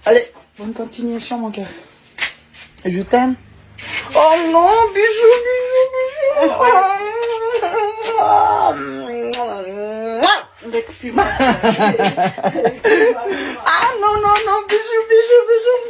Allez, bonne continuation mon cœur. Je t'aime. Oh non, bisous, bisous, bisous. Ah non, non, non, bisous, bisous, bisous.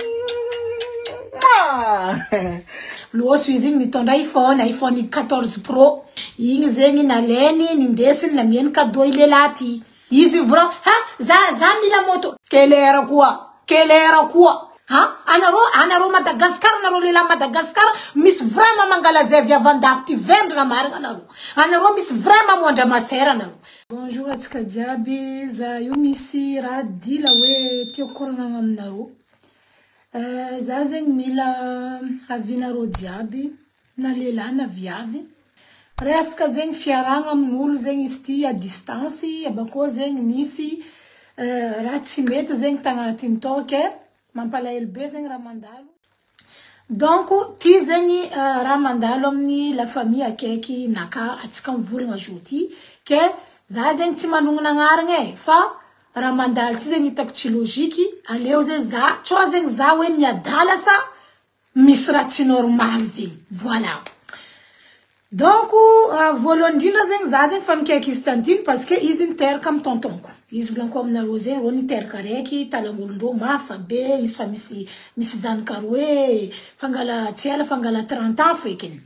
Loso izy igny nitondra iPhone, iPhone 14 Pro. Igny zegny nalainy, nindesiny, namiany cadeau i lehilahy ty. Izy vra, ha, za, za mila moto. Kelera koa, kelera koa. Ha, anareo, anareo Madagascar, anareo lehilahy Madagascar, misy vraiment mangala zay avy avandafy ty vendrana marina anareo. Anareo misy vraiment mondra masera anareo. Bonjour atsika jiaby, za io misy raha dila hoe tiako koragnana aminareo. Za zegny mila avinareo jiaby, na lehilahy na viavy. Resaka zegny fiarahana amin'olo zegny izy ty à distance, abakeo zegny misy raha tsy mety zegny tagnatin'ny tao ke mampalahelo be zegny raha mandalo. Donc ty zegny raha mandalo amin'ny la famille akaiky naka atsika mivolagna zo ty ke za zegny tsy manognona agnarana e, fa raha mandalo ty zegny hitako tsy logique, aleo zegny za, tsao zegny za hoe miadala sa misy raha tsy normal zegny. Voilà. Donc voalohany indrindra zegny za zegny fa mikaiky izy tantiny parce que izy niteraka amy tontonko. Izy volaniko aminareo zegny reo niteraka raiky talangolondreo mafa be, izy fa misy zanaka roe, fangala tsy ela fangala 30 ans fekiny.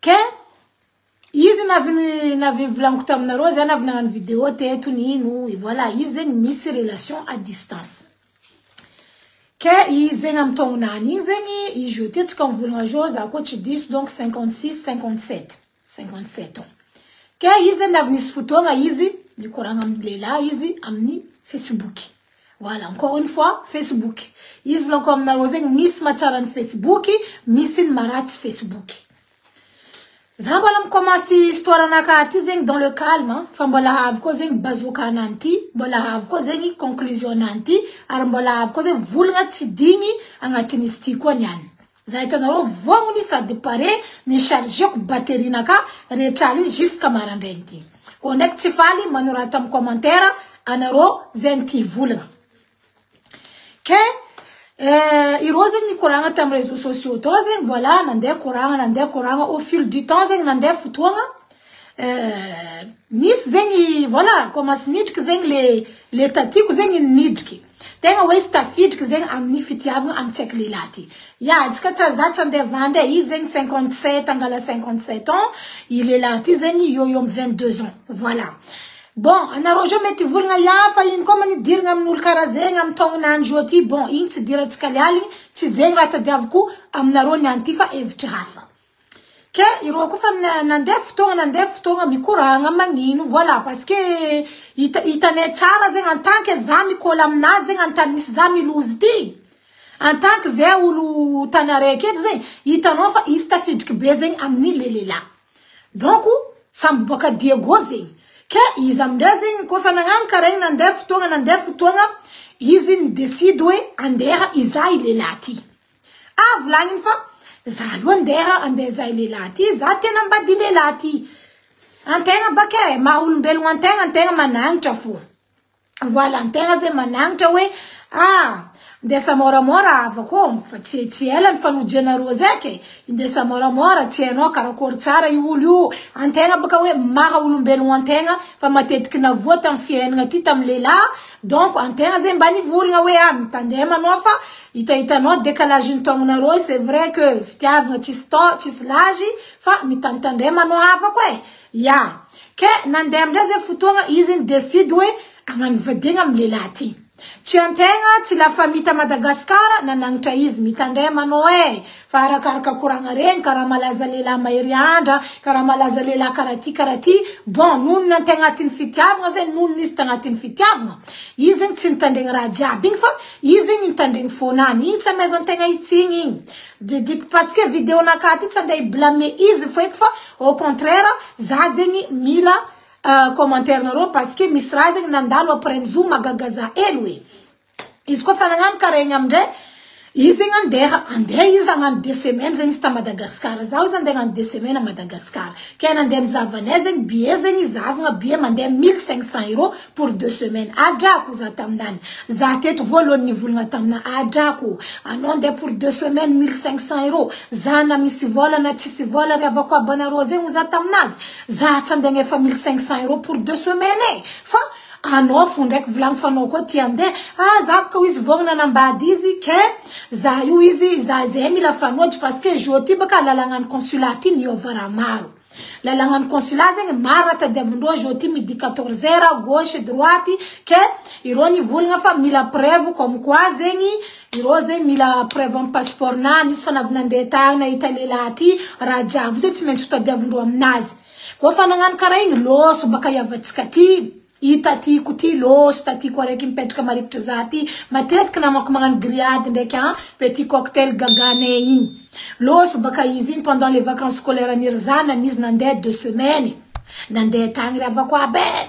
Ke izy navy nivolaniko taminareo zay navy nagnano vidéo teto nino, et voilà, izy zegny misy relation à distance. Ke izy zegny amy taonany igny zegny izy io ty tsika mivolagna zao za koa tsy diso, donc 56, 57, 57 ans. Ke izy zegny navy nisy fotoagna izy nikoragna amin'ny lehilahy izy amin'ny Facebook. Voilà, encore une fois, Facebook. Izy volaniko aminareo zegny misy mahatsara ny Facebook, misy ny maharatsy Facebook. Za mbola mikomansy histoire anakahy ty zegny dans le calme, fa mbola avy koa zegny bazooka anany ty, mbola avy koa zegny conclusion anany ty, ary mbola avy koa zegny volagna tsy digny agnatin'izy ty koa niany. Za hitanareo vognony sady pare ny chargeko batterie naka rehetra aligny jusqu'à maraindraigny ty. Koa ndraiky tsy faly manorata amy commentaire anareo zegny ty volagna. Ke ireo zegny nikoragna tamy réseaux sociaux tao zegny, voilà, nandeha koragna, nandeha koragna au fil du temps zegny nandeha fotoagna, nisy zegny, voilà, commence nidriky zegny le tatiko zegny nidriky. Tegna hoe izy tafidriky zegny amin'ny fitiavagna amy tsy haiko lehilahy ty. Ya, antsika tsy za tsy andeha vandy e, izy zegny 57, angala 57 ans, i lehilahy ty zegny eo eo amy 22 ans. Voilà. Bon, anareo zao mety volagna ya fa ino koa manidiragna amin'olo karaha zegny amy taognanandro io ty. Bon, igny tsy dirantsika lialy, tsy zegny raha tadiaviko aminareo niany ty fa hevitry hafa. Ke ireo koa fa nandeha fotoagna, nandeha fotoagna mikoragna magnino, voilà, parce que hitanay tsara zegny en tant que za mikola aminazy zegny antany misy za milozy ty. En tant que zay olo tany araiky eto zegny, hitanao fa izy tafidriky be zegny amin'ny le lehilahy. Donc samby boaka Diego zegny. Ke izy amindray zegny koa fa nagnano karaha igny nandeha fotoagna, nandeha fotoagna, izy nidécide hoe andeha izaho i lehilahy ty. Ah, volagniny fa za io andeha, andeha izaho i lehilahy ty, za tena mbady lehilahy ty. Antegna baka e, maha olombelogno antegna, antegna managnitra fo. Voilà, antegna zegny managnitra hoe ah, ndesa moramora avako fa tsy ela ny fanodianareo zeky e. Indesa moramora, tsy hainao karakory tsara io olo io. Antegna baka hoe maha olombelogno antegna fa matetiky navoa tamy fiainana ty tamy lehilahy. Donc antegna zegny mba nivolagna hoe ah, mitandrema anao fa hitahitanao décalage ny taognanareo, c'est vrai que fitiavagna tsisy tao, tsisy lagy fa mitandritandrema anao havako e. Ya. Ke nandeha amindray zay fotoagna izy nidécide hoe hagnano vadiagna amy lehilahy ty. Tsy antegna, tsy la famille ta Madagascar nanagnitra izy mitandrema anao e. Fa arakaraka koragna regny karaha malaza lehilahy mahery andra, karaha malaza lehilahy karaha ty karaha ty. Bon, noho ny antegna agnatin'ny fitiavagna zegny, noho nisy tagnatin'ny fitiavagna, izy zegny tsy nitandregny raha jiaby igny fa izy zegny nitandregny fonany. Igny tsy amezan-tegna itsigny igny. De parce que vidéo nakahy ty tsy andeha hiblâmer izy feky fa au contraire za zegny mila commentaire nareo parce que misy raha zegny nandalo après ny zo mahagaga za hely hoe. Izy koa fa nagnano karaha igny amindray, Izy zegny andeha, andeha izy hagnano deux semaines zegny izy ta Madagascar. Zaho izy andeha hagnano deux semaines à Madagascar. Ke nandeha nizahavanay zegny billet zegny zahavagna billet mandeha 1500 euros pour deux semaines. Adrako za taminany. Za teto voalohany nivolagna tamina adrako. Anao andeha pour deux semaines 1500 euros. Za na misy vola na tsisy vola ry havako abanareo zegny za taminazy. Za tsy andeha agnefa 1500 euros pour deux semaines e. Fa anao fo ndraiky volagno fa anao koa tia andeha. Ah, za baka izy vôgna nanambady izy ke za io izy za zay mila fanojy parce que jo ty baka lalàgnan'ny consulat ty niova raha maro. Lalàgnan'ny consulat zegny maro raha tadiavindreo jo ty midi 14 heures gauche droite ke ireo nivolagna fa mila preuve comme quoi zegny ireo zegny mila preuve amin'ny passeport nany izy fa navy nandeha tagny nahita lehilahy ty raha jiaby zay tsy maintsy ho tadiavindreo aminazy. Koa fa nagnano karaha igny lôso baka hiavatsika ty. I tatiko ty lôso tatiko araiky mipetraka marikitry za ty matetiky namako magnano grillade ndraiky an petit cocktail gaganay igny lôso baka izy igny pendant les vacances scolaires nirzana izy nandeha deux semaines nandeha tagny ry havako aby e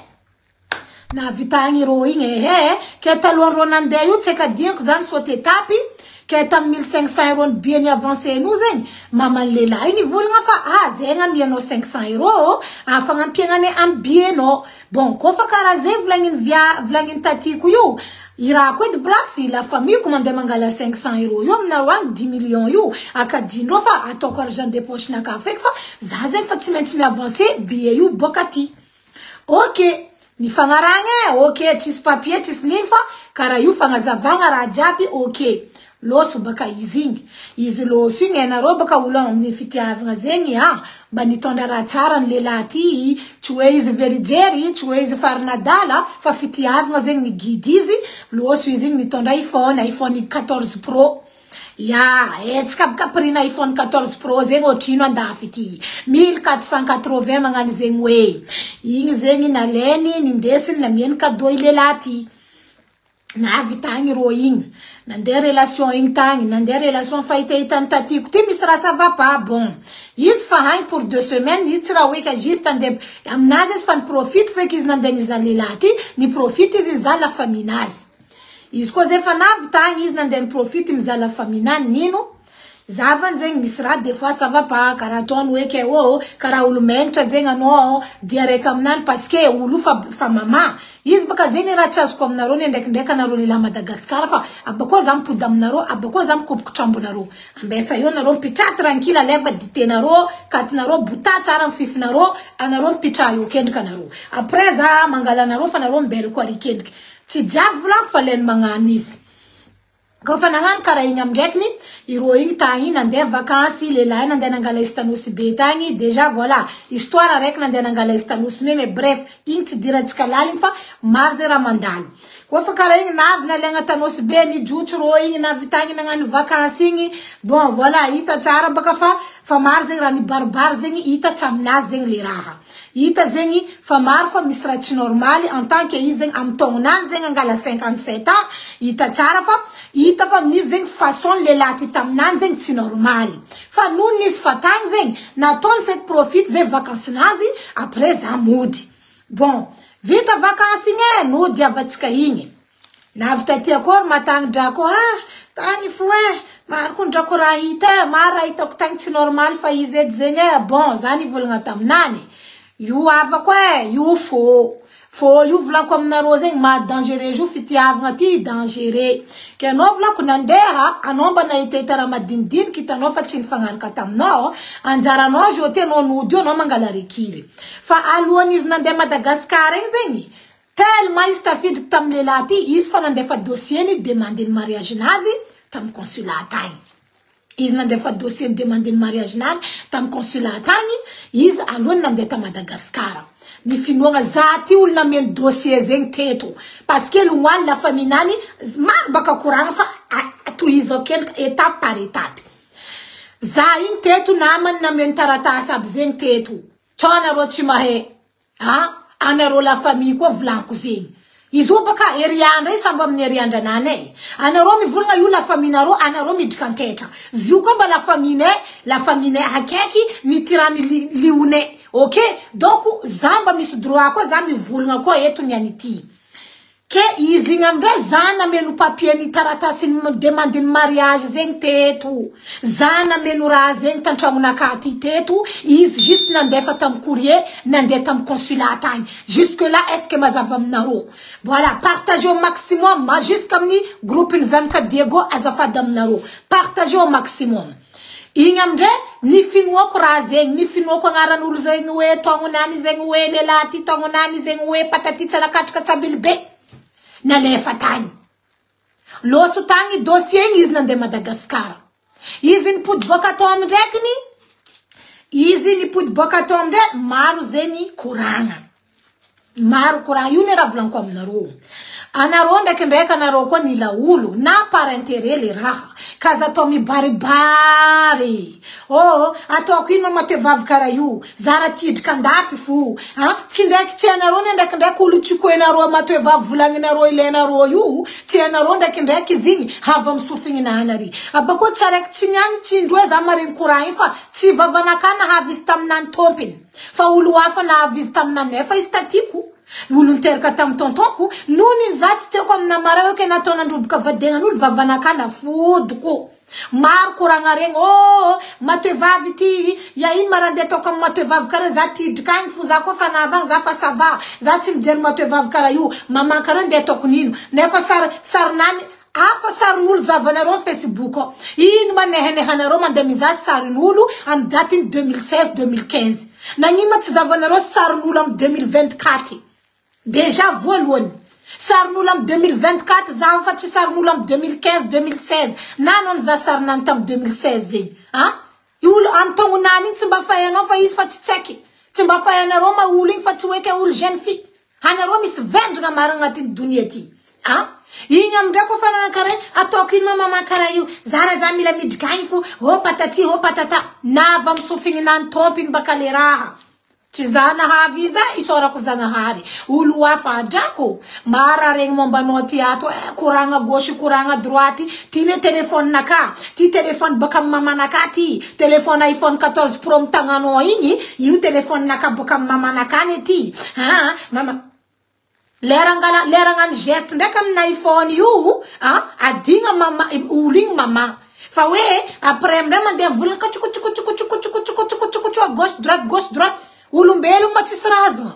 nahavita agny irô igny ehe ke talohan'irô nandeha io tsy haiko adinako zany saute étape ke tamy 1500 euros ny billet ny avancé no zegny mamany lehilahy io nivolagna fa ah zegny amianao 500 euros afagnampiagnany amy billet-nao. Bon, koa fa karaha zay volagniny via volagniny tatiko io i raha koa edy blasy la famille ko mandeha mangala 500 euros io aminareo agny 10 millions io akadindreo fa ataoko argent de poche naka feky fa za zegny fa tsy maintsy miavance billet io boka aty. Ok, ny fagnaragna e, ok, tsisy papier tsisy nino fa karaha io fagnazavagna raha jiaby ok. Lôso baka izy igny. Izy lôso igny hainareo baka olo amin'ny fitiavagna zegny ah mba nitondra raha tsara ny lehilahy ty tsy hoe izy verijery tsy hoe izy farinadala fa fitiavagna zegny nigidy izy lôso izy igny nitondra iPhone iPhone 14 Pro. Ya, etsika baka prix-na iPhone 14 Pro zegny ohatrino andafy ty 1480 magnano zegny hoe igny zegny nalainy nindesiny namiany cadeau i lehilahy ty. Navy tagny rô igny nandeha relation igny tagny nandeha relation fahitahitany tatiko ty misy raha ça va pas. Bon, izy fa hagny pour deux semaines izy tsy raha hoe ka juste andeha aminazy izy fa niprofite feky izy nandeha nizaha lehilahy ty niprofite izy nizaha la famille-nazy izy koa zay fa navy tagny izy nandeha niprofite mizaha la famille-nany nino zavany zegny misy raha des fois ça va pas karaha ataony hoe ke ô karaha olo menatra zegny anao dia raiky aminany parce que olo fa fa mama izy baka zegny raha tsy azoko aminareo ny ndraikindraiky anareo lehilahy Madagasikara fa abakô za mipody aminareo abakô za mikopoko trambonareo ambesa eo anareo mipitraha tranquille aleva ditenareo katinareo bota tsara mififinareo anareo mipitraha eo kendriky anareo après za mangala anareo fa anareo mbeloko ary kendriky tsy jiaby volaniko fa leny magnano izy. Koa fa nagnano karaha igny amindrekiny irô igny tagny nandeha vakansy lehilahy nandeha nangala izy tanosy be tagny déjà voilà histoire araiky nandeha nangala izy tanosy be mais bref igny tsy dirantsika laligny fa maro zay raha mandalo. Koa fa karaha igny navy nalaigna tanosy be nijotso rô igny navy tagny nagnano vakansy igny bon voilà hita tsara baka fa fa maro zegny raha nibaribary zegny hita tsy aminazy zegny le raha. Hita zegny fa maro fa misy raha tsy normaly en tant que izy zegny amy taognonany zegny angala 57 ans hita tsara fa hita fa misy zegny façon lehilahy ty taminany zegny tsy normaly. Fa noho nisy fatagny zegny nataony feky profite zay vakansinazy après za mody. Bon, vita vakansy igny e nody avatsika igny. Navy taty akory matagny drako ah tagny fo e maro koa drako raha hita e maro raha hitako tagny tsy normaly fa izy edy zegny e bon za nivolagna taminany io avako e io fô fô io volako aminareo zegny maha dangereux io fitiavagna ty dangereux ke anao volako nandeha anao mba nahitahita raha madinidiniky hitanao fa tsy nifagnaraka taminao anjaranao zao ty anao nody io anao mangala rekily fa alohan'izy nandeha Madagasikara igny zegny tellement izy tafidriky tamin'ny lehilahy ty izy fa nandefa dossier-ny demande ny mariage-nazy tamin'ny consulat tagny izy nandefa dossier ny demande ny mariage-nany tamin'ny consulat tagny izy alohany nandeha ta Madagasikara ny finoagna za ty olo nameno dossier zegny teto parce que lomoany la famille nany maro baka koragna fa tohizao kendriky étape par étape za igny teto namany nameno taratasy aby zegny teto tsao anareo tsy mahay ah anareo la famille koa volaniko zegny izy io baka heriandra io samby amin'ny heriandra anany e anareo mivolagna io la famille nareo anareo miditra antretra izy io koa mba la famille nay la famille nay akaiky nitirany lionay ok donc za mba misy droit koa za mivolagna koa eto ny any ity. Ke izy igny amindray za nameno papier ny taratasy ny demande ny mariage zegny teto za nameno raha zegny tantragnonakahy aty teto izy juste nandefa tam courrier nandeha tam consulat tagny jusque là est ce que mazava aminareo voilà partagez au maximum jusqu'amin'ny groupe ny zanaka Diego azafady aminareo partagez au maximum igny amindray ny finoako raha zegny ny finoako agnaran'olo zegny hoe taognonany zegny hoe lehilahy ty taognonany zegny hoe patati tsarakatrika tsabily be nalefa tagny loso tagny dossier igny izy nandeha Madagasikara izy nipody boaka atao amindraikiny izy nipody boaka atao amindray maro zegny koragna maro koragna io ny raha volaniko aminareo anareo ndraikindraiky anareo koa mila olo na par intérêt le raha kaza atao mibaribary oh ataoko ino matevavy karaha io zara tidrika andafy fo ah tsy ndraiky tsy anareo ny ndraikindraiky olo tsy koenareo matevavy volagninareo ilainareo io tsy anareo ndraikindraiky izy igny hava amy sofignina ary abako tsy araiky tsy niany tsy indroe za maregny koragna igny fa tsy vavanaka nahavy izy taminany tompiny fa olo hafa nahavy izy taminany nefa izy tatiko olo niteraka tamin'ny tontonko nony za tsy tiako amina mara eo ke nataonandroboka vadegnan'olo vavanaka nafodiko maro koragna regny oh matevavy ty ya ino mara andeha ataoko amy matevavy karaha za tidrika agny fo za koa fa navagny za fa ça va za tsy mijery matevavy karaha io maman karaha andeha ataoko nino nefa sary sarinany afa sarin'olo zavanareo amy Facebook ao ino manehanehanareo mandeha mizaha sarin'olo amy datiny 2016 2015 nagnino ma tsy zavanareo sarin'olo amy 2024 déjà voalohany sarin'olo amy 2024 zaho fa tsy sarin'olo amy 2015 2016 na anao nizaha sarinany tamy 2016 zegny ah olo amy taognonany igny tsy mba fahainao fa izy fa tsy tsaiky tsy mba fahainareo ma olo igny fa tsy hoe ke olo jeune fille anareo misy vendrana maro agnatin'ny donia ty ah igny amindray koa fa nankaraha ataoko ino ma maman karaha io zara za mila midrika agny fo oh patati oh patata nava amy sofignina tompiny baka le raha tsy za nahavy izy e isaorako zagnahary olo hafa adrako mara regny momba anao ty ato e koragna gauche koragna droite ty ne téléphone naka ty téléphone baka amy mamanaka ty téléphone iPhone 14 Pro mitagnanao igny io téléphone naka baka amy mamanaka any ty ah mama lera angala lera hagnano geste ndraiky amin'ny iPhone io ah adigna mama olo igny mama fa hoe après amindray mandeha mivolagna katsokotsokotsokotsokotsokotsokotsokotso à gauche droite, gauche droite, olombelogno ma tsisy razana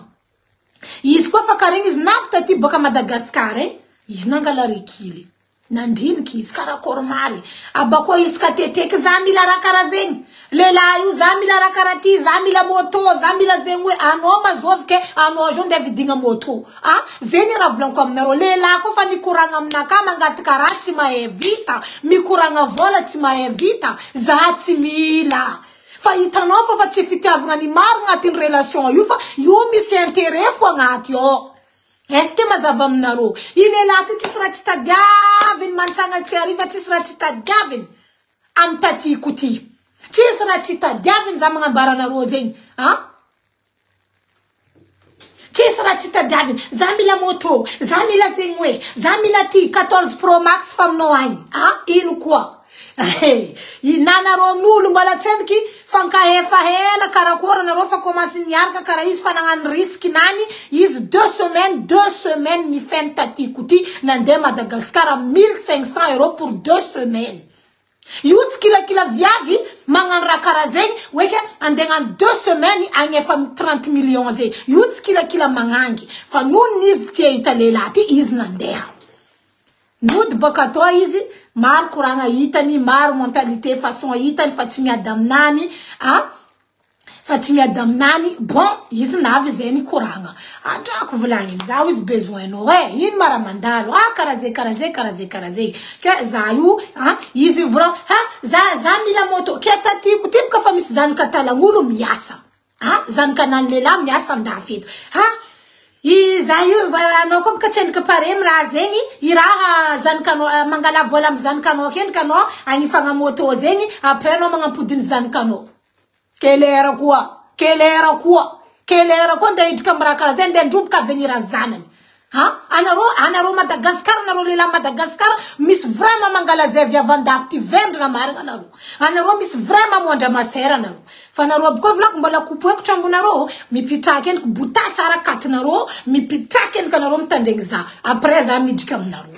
izy koa fa karaha igny izy navy taty boka Madagasikara e izy nangala rekily nandiniky izy karakory mary abako izy ka teteky za mila raha karaha zegny lehilahy io za mila raha karaha ty za mila moto za mila zegny hoe anao mazovy ke anao zao ndeha vidigna moto ah zegny raha volaniko aminareo lehilahy koa fa nikoragna aminaka mangataka raha tsy mahay vita mikoragna vola tsy mahay vita za tsy mila fa hitanao fa fa tsy fitiavagna ny maro agnatin'ny relation io fa io misy intérêt fo agnaty ao. Est-ce que mazava aminareo i lehilahy ty tsisy raha tsy tadiaviny mantsagna tsy hariva tsisy raha tsy tadiaviny amy tatiko ty tsisy raha tsy tadiaviny za magnambara anareo zegny ah tsisy raha tsy tadiaviny za mila moto za mila zegny hoe za mila ty 14 Pro Max fa aminao agny ah ino koa nanareo amin'olo mbola tsendriky fankahefa hela karakory anareo fa commence niaraka karaha izy fa nagnano risque nany izy 2 semaines, 2 semaines ny feny tatiko ty nandeha Madagasikara 1500 euros pour 2 semaines io tsy kilakila viavy magnano raha karaha zegny hoeke andeha hagnano 2 semaines agny efa 30 millions zegny io tsy kilakila magnangy fa nony izy tia hita lehilahy ty izy nandeha nody baka atao izy maro koragna hitany maro mentalité façon hitany fa tsy miady aminany ah fa tsy miady aminany bon izy navy zay ny koragna adrako volagniny zaho izy besoin-nao e ino ma raha mandalo ah karaha zay karaha zay karaha zay karaha zay ke za io ah izy volan ah za mila moto ke tatiko ty boka fa misy zanaka talagn'olo miasa ah zanaka anany lehilahy miasa andafy eto ah i za io anao koa boka tsy endrika pare amy raha zegny i raha zanakanao mangala vola amy zanakanao kendriky anao agnifagna moto zegny après anao magnampodiny zanakanao kelera koa kelera koa kelera koa andeha hidrika amy raha karaha zay andeha androboka avenir zanany ha anareo Madagasikara anareo. anareo lehilahy Madagascar misy vraiment mangala zay viavy andafy ty vendrana marina anareo. Anareo misy vraiment mondra masera anareo. Fa anareo aby koa volako mbola kopoeko trangonareo mipitraka endriko bota tsara katinareo mipitraka endriko anareo mitandregny za après za midrika aminareo.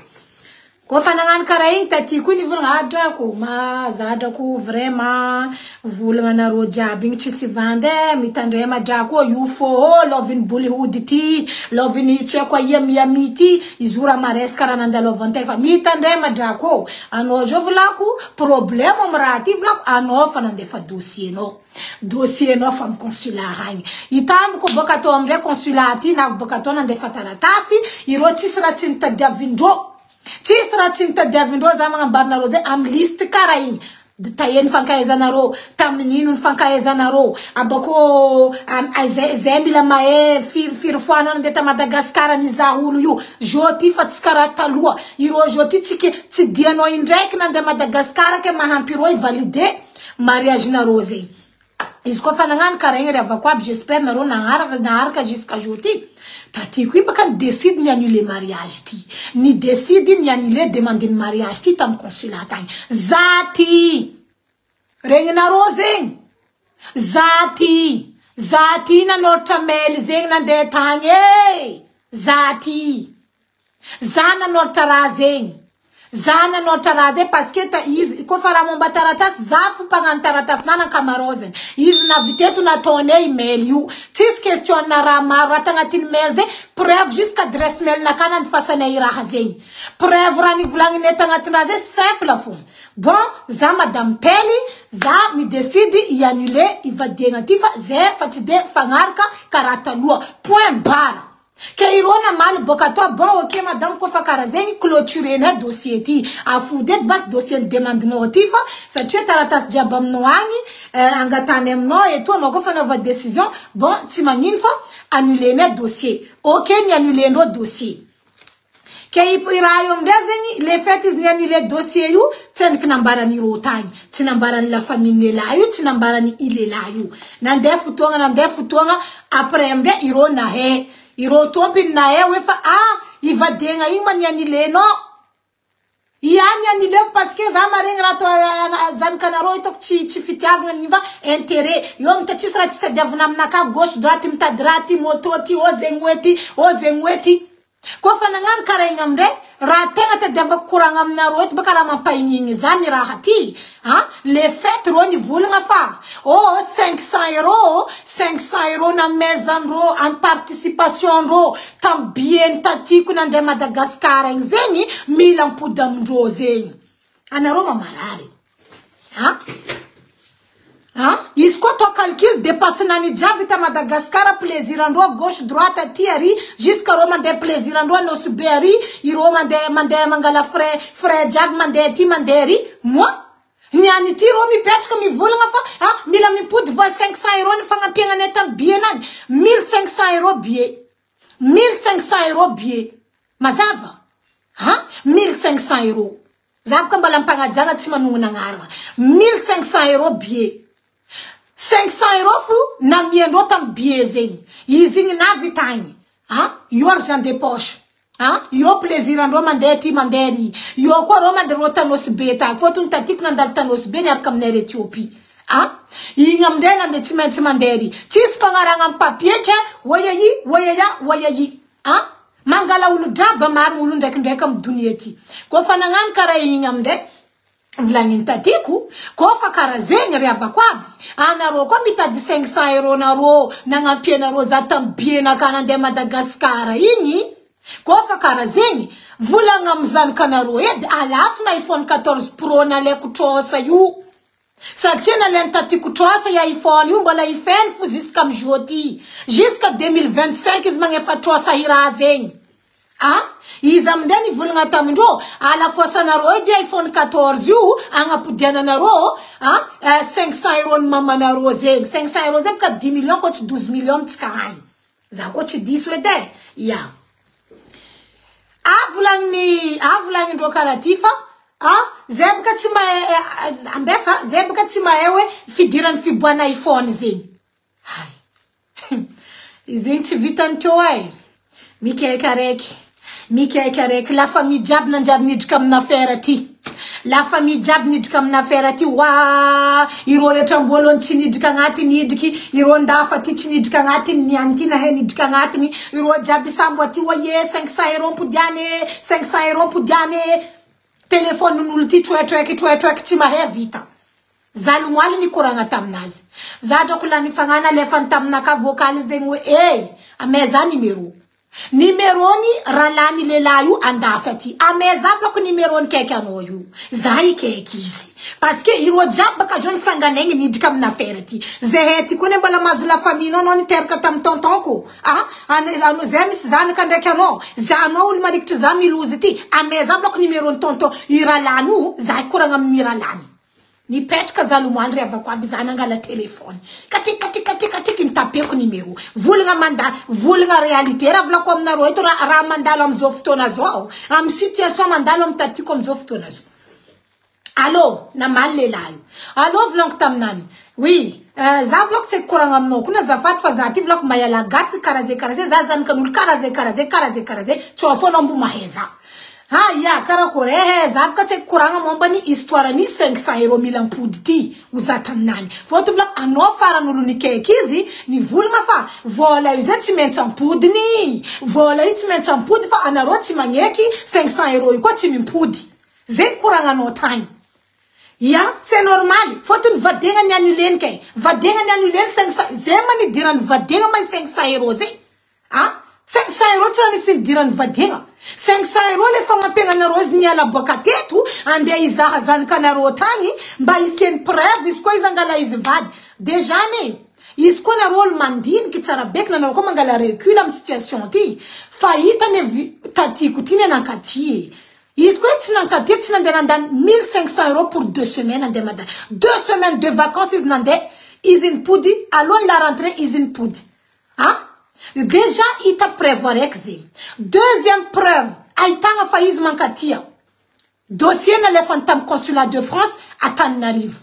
Koa fa nagnano karaha igny taty koa nivolagna adrako ma zadrako vraiment volagna anareo jiaby igny tsisy vandy e mitandrema drako io fô lôviny Bollywood ty lôviny tsy haiko aia Miami ty izy io raha maresaka raha nandalovantegna fa mitandrema drako anao zao volako problème amy raha ty volako anao fa nandefa dossier nao dossier nao fa amy consulat agny hitamboko boka atao amindray consulat ty na boka atao nandefa taratasy ireo tsisy raha tsy nitadiavindreo tsisy raha tsy nitadiavindreo za magnambarinareo zay amy liste karaha igny taheny fankahaizanareo tamin'ino ny fankahaizanareo abako zay zay mila mahay firy firy fois anao nandeha ta Madagasikara nizaha olo io zo ty fa tsy karaha taloha ireo zo ty tsy ke tsy dianao indraiky nandeha Madagasikara ke mahampy ireo valider mariage nareo zegny izy koa fa nagnano karaha igny ry avako aby j'espère nareo nagnaraka naharaka jusqu'à jour ty taty koa baka ny décide ny annuler mariage ty ny décide ny annuler demande ny mariage ty tamy consulat tagny za ty regninareo zegny za ty za ty nanoratra mail zegny nandeha tagny e za ty za nanoratra raha zegny za nanoratra raha zay parce que ta izy koa fa raha momba taratasy za fo mpagnano taratasy nana ankamarozany izy naviteto nataonay mail io tsisy question na raha maro raha tagnatin'ny mail zay preuve jusque adresse mail naka nandifasanay raha zegny preuve raha nivolagninay tagnatin'ny raha zay simple fo bon za madame tely za midécide i-annuler ivadiagna ty fa zay fa tsy de fagnaraka karaha taloha point barre ke ireo namaly boka atao bon ok madame koa fa karaha zegny clôturenay dossier ty afody edy basy dossier ny demandinao ty fa satria taratasy jiaby aminao agny angatany aminao eto anao koa fa naova décision bon tsy magnino fa annulenay dossier ok ny annulendreo dossier ke i raha io amindray zegny le fait izy ny annuler dossier io tsy endriky nambarany ireo tagny tsy nambarany la famille lehilahy io tsy nambarany i lehilahy io nandeha fotoagna nandeha fotoagna après amindray ireo nahay ireo tompiny nahay hoe fa ah ivadiagna igny ma ny annulenao ihany annuleko parce que za maregny raha atao zanakanareo hitako tsy tsy fitiavagna ny fa intérêt io mita tsisy raha tsy tadiavina aminaka gauche droite mitady raha ty moto ty ô zegny hoe ty ô zegny hoe ty koa fa nagnano karaha igny amindray raha tegna tadiavako koragna aminareo eto baka raha mampahignigny zany raha ty ah le fait reo nivolagna fa oh 500 euros 500 euros namezandreo en participation ndreo tamy billet tatiko nandeha Madagasikara igny zegny mila ampody amindreo zegny anareo mamarary ah ah izy koa atao calcul dépense nany jiaby ta Madagasikara plaisir andreo gauche droite aty ary jusqu'à reo mandeha plaisir andreo Nosy Be ary ireo mandeha mandeha mangala frais frais jiaby mandeha aty mandeha ary moi ny any ty reo mipetraka mivolagna fa ah mila mipody voa 500 euros ny fagnampiagnanay tamy billet nany 1500 euros billet 1500 euros billet mazava ha 1500 euros za boka mbola ampagnajana tsy manognona agnarana 1500 euros billet 500 euros fo namiandreo tamy billet zegny izy igny navy tagny ah io argent de poche ah io plaisir andreo mandeha ty mandeha ry io koa reo mandeha reo tanosy be tagny fôtony tatiko nandalo tanosy be niaraka aminay ry Ethiopie ah igny amindray nandeha tsy maintsy mandeha ry tsisy fagnaragna amy papier ke oiai oiaia oiai ah mangala olo draba marigny olo ndraikindraiky amy donia ty koa fa nagnano karaha igny amindray volagniny tatiko koa fa karaha zegny ry avako aby anareo koa mitady 500 euros nareo nagnampianareo za tamy billet naka nandeha Madagasikara igny koa fa karaha zegny volagna amy zanakanareo edy alafina iPhone 14 Pro nalaiko trosa io satria nalainy tatiko trosa i iPhone io mbola ifeny fo jusqu'à amy jour ty jusqu'à 2025 izy magnefa trosa i raha zegny ah izy amindray nivolagna tamindreo alafosanareo edy iPhone 14 io agnapodiananareo ah 500 euros ny mamanareo zegny 500 euros zegny ka 10 millions koa tsy 12 millions amitsika agny za koa tsy diso edy e ya a volagniny a volagnindreo karaha ty fa ah zay boka tsy mahay ambesa zay boka tsy mahay hoe fidirany fiboana iPhone zegny hay izy igny tsy vitany teo ay mikaiky araiky. Mikaiky araiky la famille jiaby nanjary nidrika amina affaire ty. La famille jiaby nidrika amina affaire ty oaa ireo rehetra amboalohany tsy nidrika agnatiny nidriky, ireo ndafa ty tsy nidrika agnatiny niany ty nahay nidrika agnatiny, ireo jiaby sambo aty oa ye 500 euros ampodiany e, 500 euros ampodiany e. Telephone-n'olo ty troetroeky troetroeky tsy mahay vita. Za lomoaly nikoragna taminazy. Za drako lany fagnahy nalefany taminaka vocal zegny hoe eh ameza numéro. Numéro-ny rahalahiny lehilahy io andafy aty. Ameza volako numéro-ny kaiky anao io. Za hikaiky izy. Parce que ireo jiaby baka zao nisanganegny niditra amina affaire ty. Zahay aty koa ne mbola mahazo la famille-nao anao niteraka tamin'ny tonton-ko. Ah, anao zay misy zanaka ndraiky anao. Za anao olo marikitry za milozy ty. Ameza volako numéro-ny tonton i rahalahiny io, za hikoragna amin'ny rahalahiny. Nipetraka za lomoany ry havako aby za nangala téléphone. Katriky katriky katriky katriky nitapeko numéro. Volagna manda volagna réalité raha volako aminareo eto raha raha mandalo amizao fotoana zao. Amy situation mandalo amy tatiko amizao fotoana zao. Allô, namaly lehilahy io. Allô volaniko taminany. Oui, za volako tsy haiko koragna aminao koa azafady fa za ty volako mba hiala gasy karaha zay karaha zay za zanakan'olo karaha zay karaha zay karaha zay karaha zay tsao fô anao mbo mahay za. Ah ya karakory eh eh za boka tsy haiko koragna momba ny histoire ny 500 euros mila ampody ty ho za taminany. Fôtony volako anao faran'olo nikaiky izy nivolagna fa vola io zay tsy maintsy ampodiny, vola io tsy maintsy ampody fa anareo tsy magneky 500 euros io koa tsy mimpody. Zegny koragnanao tagny. Ya, c'est normal, fôtony vadegna ny annuleny kay, vadegna ny annuleny 500, zay ma nidiran'ny vadegna ma 500 euros zay. Ah, 500 euros tsy raha nisy nidiran'ny vadegna. 500 euros le fagnampiagnanareo izy niala boaka teto, andeha hizaha zanakanareo tagny, mba hisian'ny preuve izy koa izy angala izy vady. Déjà ne, izy koa nareo olo mandiniky tsara beky nanareo koa mangala recul amy situation ty, fa hita ne tatiko ty ne nankaty e. Izy koa tsy nankaty, tsy nandeha nandany 1500 euros pour 2 semaines andeha mandany. 2 semaines de vacances izy nandeha, izy nipody, alohan'ny la rentrée izy nipody. Ah, déjà hita preuve araiky zegny. Deuxième preuve, ahitagna fa izy mankatia. Dossier nalefany tamin'ny consulat de France Antananarivo.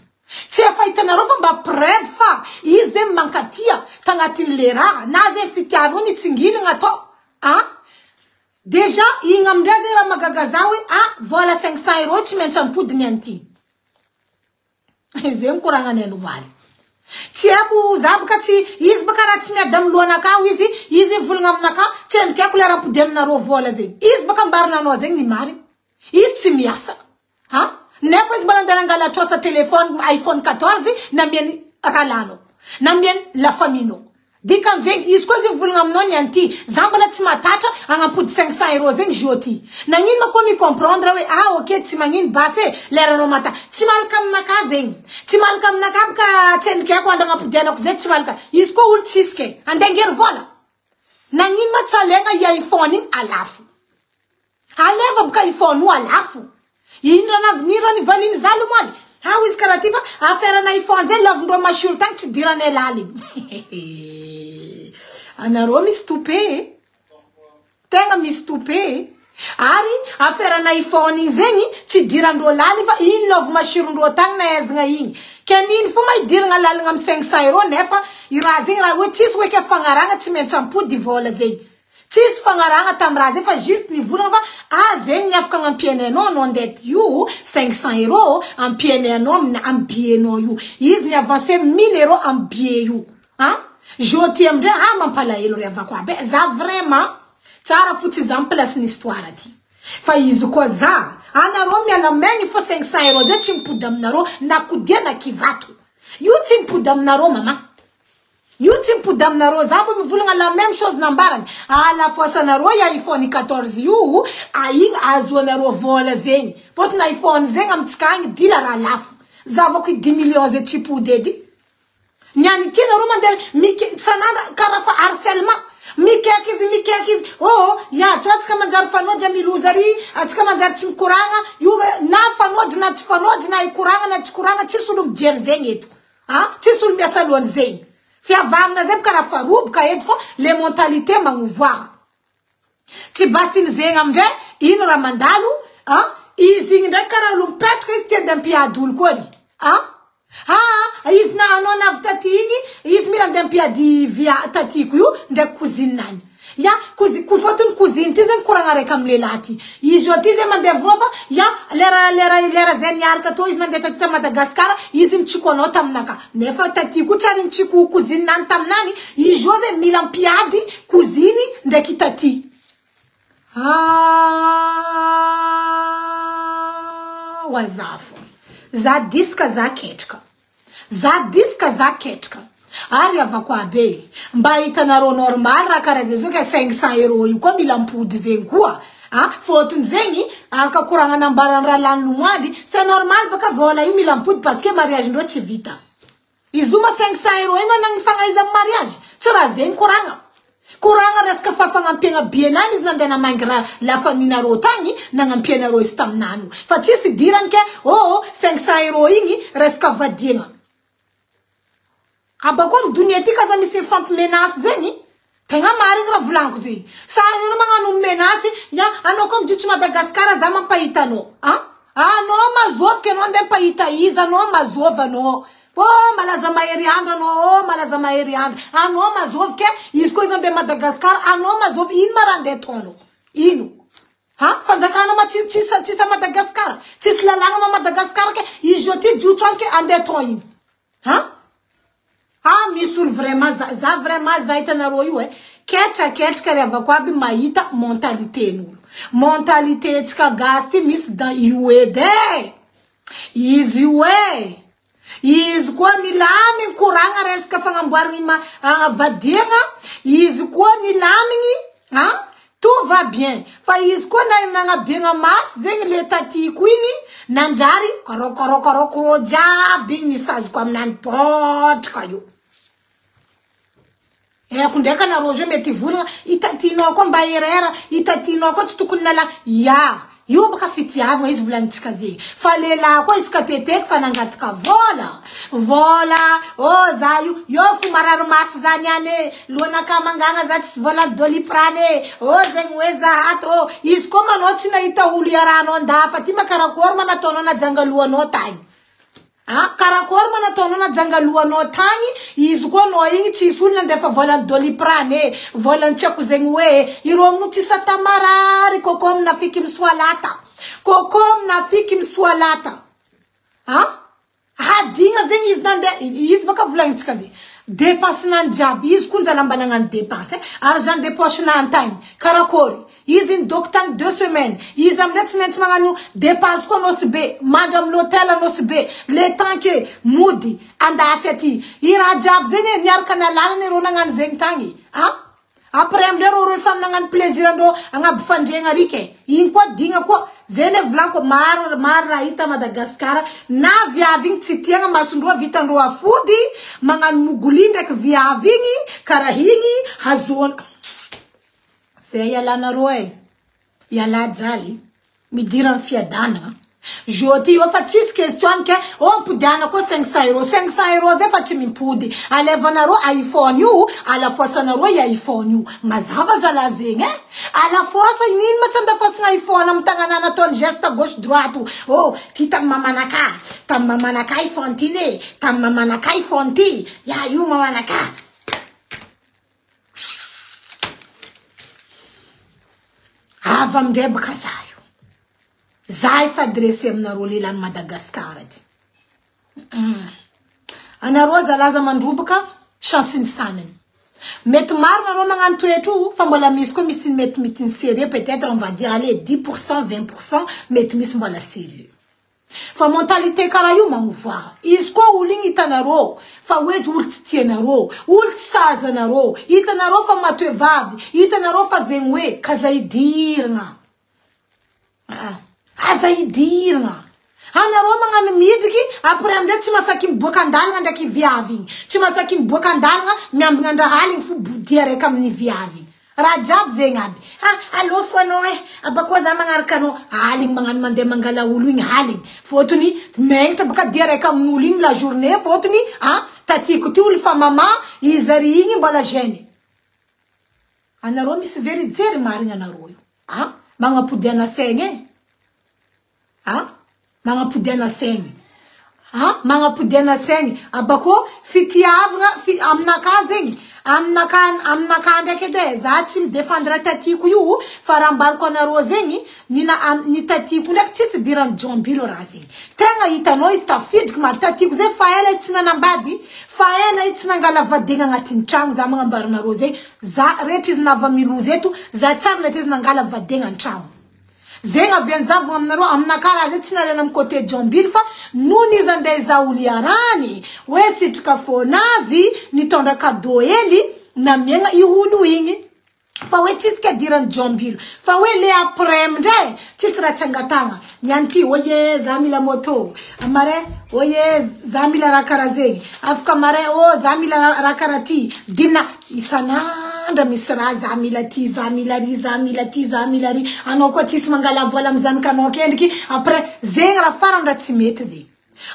Tsy efa hitanareo fa mba preuve fa izy zegny mankatia tagnatin'le raha, na zegny fitiavana nitsingilina atao. Ah, déjà igny amindray zegny raha mahagaga za hoe ah vola 500 euros tsy maintsy ampody ny an'ity. Zegny koragnany anomaly. Tsy haiko za baka tsy izy baka raha tsy miady amin'ny lohanakao izy, izy mivolagna aminakao, tsy haiko le raha ampody aminareo vola zegny. Izy baka ambarananao zegny ny marigny. Izy tsy miasa. Ha? Nefa izy mbola andeha nangala trosa téléphone iPhone 14 namiany rahalanao. Namiany la famille-nao. Dikan'izegny izy koa zegny mivolagna aminao ny an'ity, za mbola tsy mahatatra agnampody 500 euros zegny jeu ty. Nagnino ma koa mi-comprendre hoe ah ok tsy magnino basy e, leranao mata. Tsy malaka aminakahy zegny. Tsy malaka aminakahy baka tsy endrikeko andro agnampodianako zay tsy malaka. Izy koa olo tsisy ke. Andeha angery vola. Nagnino ma tsy alaigna i iPhone igny alafo. Aleva boka iPhone io alafo. Ino raha navy nino raha nivaliny za lomoaly. Ha izy karaha ty fa affaire na iPhone zay lavindreo masiro tagny tsy diranay laligny. Anareo misy tope e. Tegna misy tope e. Ary affaire na iPhone igny zegny tsy dirandreo laligny fa ino love masirondreo tagny nahaizagna igny. Ke nino fo ma idiragna laligna amy 500 euros nefa i raha zegny raha hoe tsisy hoe ke fagnaragna tsy maintsy ampody vola zegny. Tsisy fagnaragna tamy raha zay fa juste nivolagna fa ah zegny ny afaka agnampianay anao anao andeha ty io 500 euros ampianay anao amina amy billet-nao io. Izy ni avancé 1000 euros amy billet io. Ah, jeu ty amindray ah mampalahelo ry havako aby. Za vraiment tsara fo tsy za place ny histoire ty. Fa izy koa za anareo miala maigny fa 500 euros zay tsy mipody aminareo na kodia na kivato. Io tsy mipody aminareo mama. Io tsy mipody aminareo za mbo mivolagna la même chose nambarany. Ah la foasanareo i iPhone 14 io, ah igny ahazoanareo vola zegny. Fôtony iPhone zegny amitsika agny dila raha lafo. Zavako i 10 millions zay tsy pody edy. Ny any ty nareo mandeha mike sanandra karaha fa harcèlement. Mikaiky izy mikaiky izy. Oh, ya tsy atsika manjary fanojy miloza ary, atsika manjary tsy mikoragna. Io na fanojy na tsy fanojy na ikoragna na tsy koragna tsisy olo mijery zegny eto. Ah, tsisy olo miasa alohany zegny. Fihavanana zay karaha faroboka eto fa le mentalité magnovoara. Tsy basiny zegny amindray ino raha mandalo, ah, izy igny ndraiky karaha olo mipetraka izy tia andeha ampiady olo koa ry. Ah, ah, izy na anao navy taty igny, izy mila andeha ampiady via tatiko io ndraiky cousine-nany. Ya, kozy, ko fôtony cousine ty zegny koragna araiky amy lehilahy ty. Izy io ty zay mandeha vova, ya, lera lera lera zay niaraka tô izy nandeha taty ta Madagasikara, izy nitsiko anao taminaka. Nefa taty koa tsy ary nitsiko cousine nany taminany, izy io zay mila mpiady cousine ndraiky taty. Ah, wazafo. Za diska za ketrika. Za diska za ketrika. Ary avako aby e. Mba hitanareo normal raha karaha zay zao ka 500 euros io koa mila mipody zegny koa. Ah, fôtony zegny araka koragna nambaran'ny rahalany lomoaly, c'est normal baka vola io mila mipody parce que mariage ndreo tsy vita. Izy io ma 500 euros io managny fagnaiza amin'ny mariage. Tsy raha zegny koragna. Koragna resaka fa fagnampiagna bienany izy nandeha namangy raha la famille nareo tagny nagnampianareo izy taminany. Fa tsisy idirany ke oh 500 euros igny resaka vadiagna. Abako amy donia ty kaza misy mifampimenasy zegny. Tegna marigny raha volaniko zegny. Sa anao magnano menace, ya anao koa mijotso Madagasikara za mampahita anao. Ah? Anao mazôvy ke anao andeha mpahita iza anao mazôvy anao. Oh malaza mahery andro anao, oh malaza mahery andro. Anao mazôvy ke izy koa izy andeha Madagasikara, anao mazôvy ino ma raha andeha ataonao? Ino? Ha? Fanjakana ma tsisy tsisy tsisy à Madagasikara. Tsisy lalàna ma Madagasikara ke izy io ty jotso any ke andeha atao ino? Ha? Ah misy olo vraiment za, za vraiment za hitanareo io e. Ketraketraka ry avako aby mahita mentalité n'olo. Mentalité tsika gasy ty misy dans io edy e. Izy io e. Izy koa milamigny koragna resaka fagnamboaragna ma vadiagna. Izy koa milamigny, ha? Tout va bien. Fa izy koa na nagnabiagna maso zegny le tatiko igny nanjary karôkarôkarôkô jiaby igny nisaziko aminany potraka io. Haiko ndraiky anareo zao mety hivolagna itatinao koa mba erreur, itatinao koa tsy tokony nala. Ya, io baka fitiavagna izy volanintsika zegny. Fa lehilahy koa izy ka teteky fa nangataka vola. Vola, oh za io, io fo marary maso zany any e. Lohanaka mangagna za tsisy vola doliprane e. Oh zegny hoe za ato. Oh, izy koa manao tsy nahita olo iarahanao andafa aty ma karakory ma nataonao najangalohanao tagny. Ah, karakory ma nataonao najangalohanao tagny, izy koa anao igny tsisy olo nandefa volan'ny doliprane e, volan'ny tsy haiko zegny hoe, ireo amin'io tsisy ata marary, kôkô minafiky misoalata. Kôkô minafiky misoalata. Ah? Hadigna zegny izy nandeha, izy baka volagnintsika zegny. Dépense nany jiaby, izy koa njala mba nagnano dépense, argent de poche nany tagny, karakory. Izy nidoko tagny 2 semaines. Izy amin'ilay tsy maintsy magnano dépense koa Nosy Be, mandry amin'ny l'hôtel Nosy Be, le temps que mody andafy aty. I raha jiaby zegny e, niaraka nalalana ireo nagnano zegny tagny. Ah? Après amindreo reo reo samy nagnano plaisir andreo agnaby fandriagna ariky e. Igny koa digna koa. Zay ne volaniko maro maro raha hita Madagasikara na viavy igny tsy tiagna masondroa vitandreo afody magnano mogoli ndraiky viavy igny karaha igny hazoana. Zay ialanareo e. Iala jaly. Midira amin'ny fiadanana. Jodi io fa tsisy question ke oh ampodiana koa 500 euros. 500 euros zay fa tsy mimpody. Alevanareo iPhone io, alafoasanareo i iPhone io. Mazava zala zegny e. Alafoasa ino ma tsy andafasana iPhone amin'ny tagnana nataony geste gauche droite. Oh, ty tamin'ny mamanaka. Tamin'ny mamanaka iPhone ty ne. Tamin'ny mamanaka iPhone ty. Ya io mamanaka. Avy amindray baka za io. Za s'adresse aminareo lehilahy Madagasikara ty. Anareo zalaza mandrobaka chance ny sanany. Mety maro nareo magnano toetra io fa mbola misy koa misy mety mety ny sérieux peut-être on va dire allez 10% 20% mety misy mbola sérieux. Fa mentalité karaha io magnovoara. Izy koa olo igny hitanareo fa hoe olo tsy tianareo, olo tsy sazanareo, hitanareo fa matoe vavy, hitanareo fa zegny hoe kaza idiragna. Ah, aza idiragna. Anareo magnano midriky après amindray tsy masaky miboaka andalagna ndraiky viavy igny. Tsy masaky miboaka andalagna miambigna andrahaligny fo bodia raiky amin'ny viavy. Raha jiaby zegny aby. Ah, alôfo anao e. Abakoa za magnaraka anao. Aligny magnano mandeha mangala olo igny aligny. Fôtony megnitra baka dia raiky amin'olo igny la journée fôtony ah tatiko ty olo fa mama izy ary igny mbola jeune. Anareo misy very jery marigny anareo io. Ah, magnapodiana saigny e. Ah, magnapodiana saigny. Ah, magnapodiana saigny. Abako fitiavagna fi, aminakahy zegny. Aminakahy aminakahy ndraiky edy e, za tsy mi-defendre tatiko io fa raha ambarako anareo zegny, ny na ny tatiko ndraiky tsisy idiran'i Jombilo raha zegny. Tegna hitanao izy tafidriky ma tatiko zay fa ela izy tsy nanambady, fa ela izy tsy nangala vadiagna agnatin'ny tragno za magnambara anareo zegny, za rehetra izy nava miloza eto, za tsary nahita izy nangala vadiagna an-tragno. Zegny avy any zavogna aminareo, aminakahy raha zay tsy nalaina amy côté Jombilo fa nony izy andeha hizaha olo iarahany, hoe sitrika fôna azy, nitondra cadeau hely, namiagna io olo igny. Fa hoe tsisy kiadiran'i Jombilo. Fa hoe le après amindray, tsisy raha tsy angatahagna. Ny any ty, oye za mila moto, amaray, oye za mila raha karaha zegny, afaka amaray, oh za mila raha karaha ty, dina isan'andra misy raha za mila ty, za mila ry, za mila ty, za mila ry, anao koa tsisy mangala vola amy zanakanao akendriky, après zegny raha farany raha tsy mety zegny.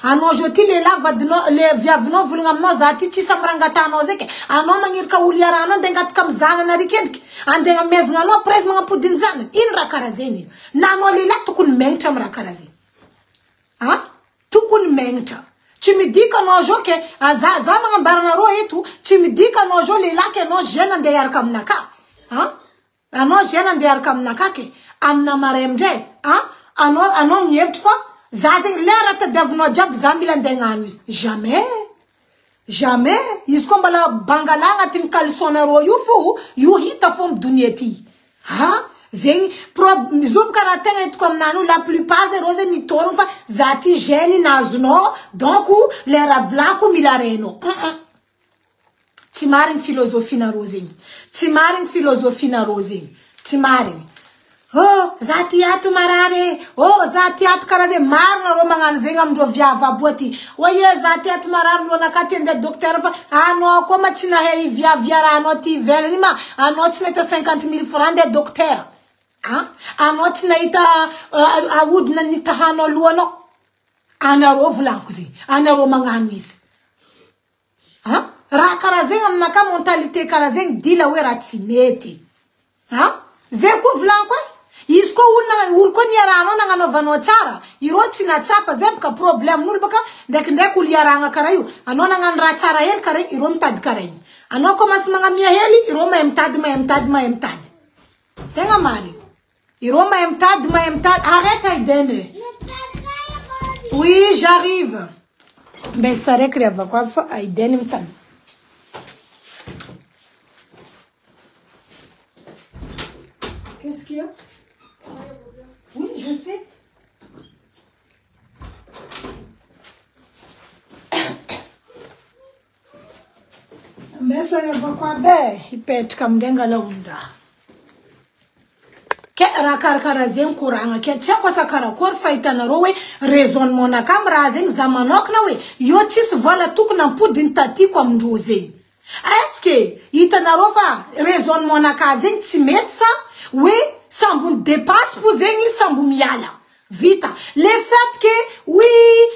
Anao zao ty lehilahy vadinao le viavinao volagna aminao za ty tsisy amy raha angatahanao zay ke, anao magniraka olo iarahanao andeha angataka amy zanany ary kendriky, andeha agnamezagna anao après izy magnampody ny zanany, ino raha karaha zegny io? Na anao lehilahy tokony megnatra amy raha karaha zegny. A! Tokony megnatra. Tsy midika anao zao ke, za za magnambara anareo eto, tsy midika anao zao lehilahy ke anao jeune andeha hiaraka aminakahy. A! Anao jeune andeha hiaraka aminakahy ke, amina maray amindray, a! Anao anao mihevitry fa za zegny le raha tadiavinao jiaby za mila andeha hagnano izy. Jamais! Jamais! Izy koa mbala bangala agnatin'ny caleçon-nareo io fo, io hita fô amy donia ty. Ha! Zegny prob izy io boka raha tegna hitako aminany io la plupart zay reo zay mitôrogno fa za ty jeune nahazonao donc le raha volako mila renao. Hum Tsy marigny philosophie nareo zegny. Tsy marigny philosophie nareo zegny. Tsy marigny. Oh, za ty ato marary e. Oh, za ty ato karaha zegny. Maro nareo magnano zegny amindreo viavy aby oa ty. Oye, za ty ato marary lohanakahy ty andeha docteur fa anao koa ma tsy nahay viavy iarahanao aty ivelany ma anao tsy nahita 50 000 francs andeha docteur. Ah, anao tsy nahita ahodina nitahanao lohanao. Anareo volaniko zegny. Anareo magnano izy. A! Raha karaha zegny aminakahy mentalité karaha zegny dila hoe raha tsy mety. A! Zegny koa volaniko e! Izy koa olona olo koa niarahanao nagnanaovanao tsara, ireo tsy nahatsapa, zay baka problème n'olo baka ndraikindraiky olo iarahagna karaha io, anao nagnano raha tsara hely karaha igny, ireo mitady karaha igny. Anao commence magnamia hely, ireo mahay mitady, mahay mitady, mahay mitady. Tegna marigny. Ireo mahay mitady, mahay mitady. Arrête Aiden. Oui, j'arrive. Mbe saraiky ry havako aby fa Aiden mitady. Qu'est-ce qu'il y a? Oui, je sais. Mbesa ry havako aby e, hipetraka amindray angala olon-draha. Ke raha karakara zegny koragna ke tsy haiko asa karakory fa hitanareo hoe raisonnement nakahy am raha zegny za manokana hoe io tsisy vola tokony ampodiny tatiko amindreo zegny. Est ce que hitanareo fa raisonnement nakahy zegny tsy mety sa hoe sambo ny depense po zegny sambo miala. Vita. Le fait que oui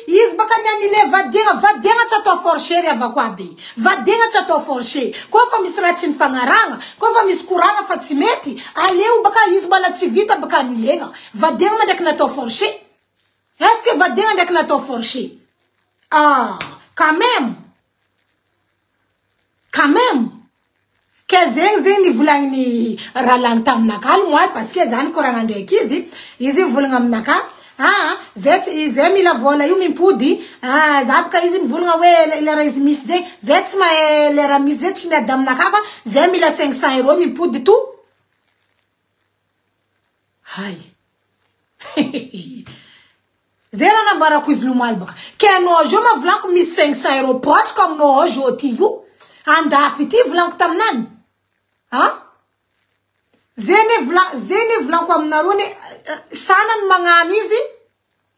izy baka ny anile vadiagna, vadiagna tsy atao forcer ry havako aby e. Vadiagna tsy atao forcer. Koa fa misy raha tsy nifagnarahagna, koa fa misy koragna fa tsy mety, aleo baka izy mbala tsy vita baka anilegna. Vadiagna ma ndraiky natao forcer? Est ce que vadiagna ndraiky natao forcer? Ah, quand même. Quand même. Ke zegny zegny nivolagniny rahalahiny taminakahy aloha moa parce que za nikoragna ndraiky izy, izy mivolagna aminakahy ah zay tsy zay mila vola io mimpody ah za boka izy mivolagna hoe le raha izy misy zegny zay tsy mahay le raha misy zegny tsy miady aminakahy fa zay mila 500 euros mimpody to. Hay. Zay raha nambarako izy lomaly baka. Ke anao zao ma volaniko misy 500 euros potraka aminao ao zao ty io. Andafy ity volaniko taminany. Ha? Zay ne vola zay ne volaniko aminareo ne sanany magnano izy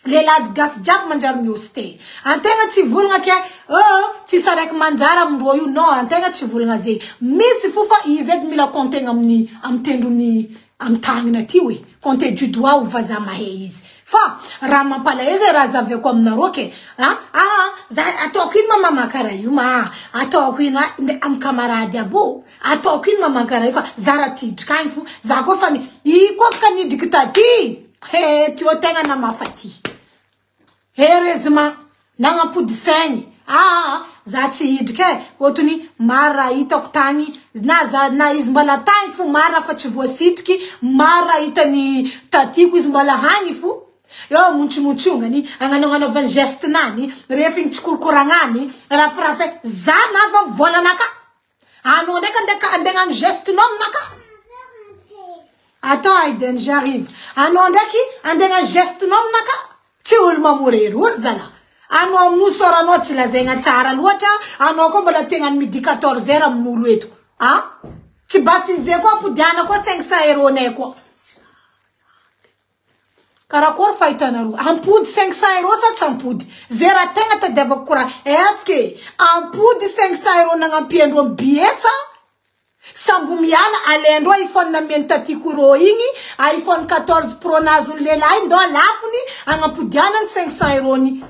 lehilahy gasy jiaby manjary mihoste. Antegna tsy volagna ke oh tsisy araiky manjary amindreo io non antegna tsy volagna zay. Misy fo fa izy edy mila compter amin'ny amy tendrony amy tagnana ty oe. Compter du doigt ho vazaha mahay izy. Fa raha mampalahelo zay raha zaveko aminareo ke a ah za ataoko ino ma mama karaha io ma ataoko ino a amy camarade aby ô ataoko ino mama karaha io fa za raha ty hidriky agny fo za koa fa i koa afaka nidriky taty he ty ô tegna namafa ty heureusement nagnampody saigny. Aa za tsy hidrika e fôtony maro raha hitako tagny na za na izy mbala tagny fo maro raha fa tsy voasitriky maro raha hitany tatiko izy mbala hagny fo eo montsimotsongany agnanaognanaovany geste nany rehefa igny tsikorikoragnany rafirafy za nava volanaka anao ndraiky andeha andeha hagnano geste nao aminaka Attends Aiden, j'arrive. Anao ndraiky andeha hagnano geste nao aminaka tsy olo mamorery olo zala. Anao amin'io soranao tsy lazaigna tsara loatra, anao koa mbola te hagnano midi 14 heures amin'olo eto. Ah? Tsy basin'izay koa ampodiana koa 500 euros nay koa. Karakory fahitanareo? Ampody 500 euros sa tsy ampody? Zay raha tegna tadiavako koragna. Est-ce que ampody 500 euros nagnampiandreo amy billet sa sambo miala alaindreo iPhone namian'ny tatiko rô igny, iPhone 14 Pro nahazon'ny lehilahy ndao lafony agnampodianany 500 euros ny